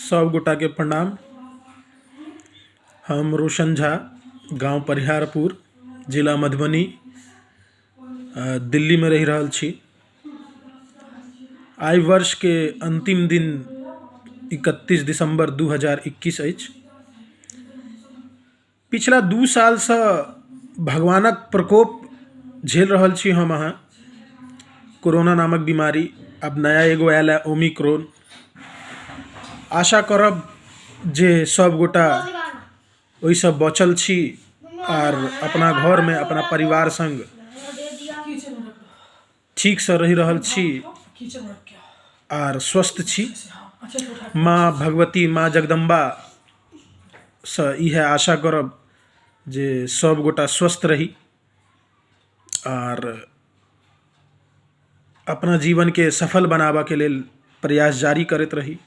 सब गोटाके प्रणाम। हम रोशन झा, गाँव परिहारपुर, जिला मधुबनी, दिल्लीमे रहि रहल छी। आइ वर्षके अन्तिम दिन 31 दिसम्बर 2021 अछि। पिछला 2 सालसँ भगवानक प्रकोप झेल रहल छी हम अहाँ। कोरोना नामक बीमारी, आब नया एगो आयल है ओमिक्रोन। आशा करब जे सब गोटा ओहिसँ बचल छी आर अपना घरमे अपना परिवार सङ्ग ठीकसँ रहि रहल छी आर स्वस्थ छी। माँ भगवती, माँ जगदम्बासँ इएह आशा करब जे सब गोटा स्वस्थ रही आर अपना जीवनके सफल बनाबऽके लेल प्रयास जारी करैत रही।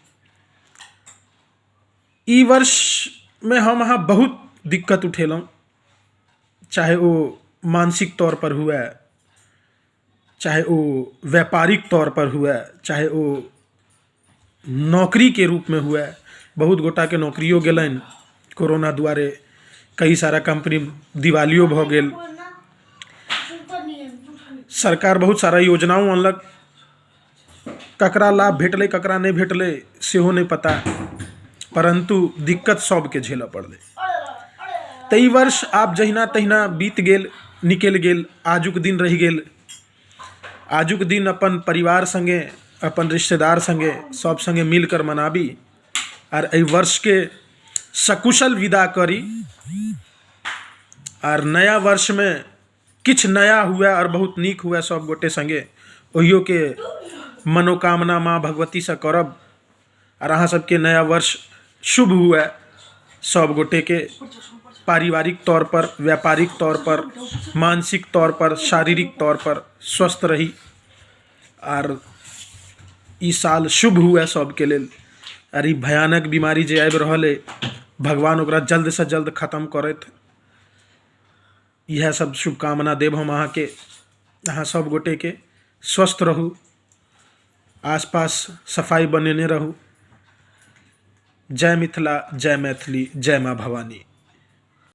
ई वर्षमे हम अहाँ बहुत दिक्कत उठेलहुँ, चाहे ओ मानसिक तौरपर हुए, चाहे ओ व्यापारिक तौरपर हुए, चाहे ओ नौकरीके रूपमे हुए। बहुत गोटाके नौकरियो गेलनि कोरोना दुआरे, कई सारा कम्पनी दिवालियो भऽ गेल। सरकार बहुत सारा योजनाओ अनलक, ककरा लाभ भेटलै ककरा नहि भेटलै सेहो नहि पता, परन्तु दिक्कत सभके झेलऽ पड़लै। ताहि वर्ष आब जहिना तहिना बीत गेल, निकलि गेल, आजुक दिन रहि गेल। आजुक दिन अपन परिवार सङ्गे, अपन रिश्तेदार सङ्गे, सभ सङ्गे मिलकर मनाबी आर एहि वर्षके सकुशल विदा करी आर नया वर्षमे किछु नया हुए आओर बहुत नीक हुए सभ गोटे सङ्गे, ओहियोके मनोकामना माँ भगवतीसँ करब। आर अहाँ सबके नया वर्ष शुभ हुए सब गोटेके, पारिवारिक तौर पर, व्यापारिक तौर पर, मानसिक तौर पर, शारीरिक तौर पर स्वस्थ रही आर ई साल शुभ हुए सबके लेल। आर ई भयानक बीमारी जे आबि रहल अइ, भगवान ओकरा जल्दसँ जल्द खतम करथि, इएह सब शुभकामना देब हम अहाँके। अहाँ सब गोटेके स्वस्थ रहू, आसपास सफाइ बनेने रहू। जय मिथिला, जय मैथिली, जय माँ भवानी।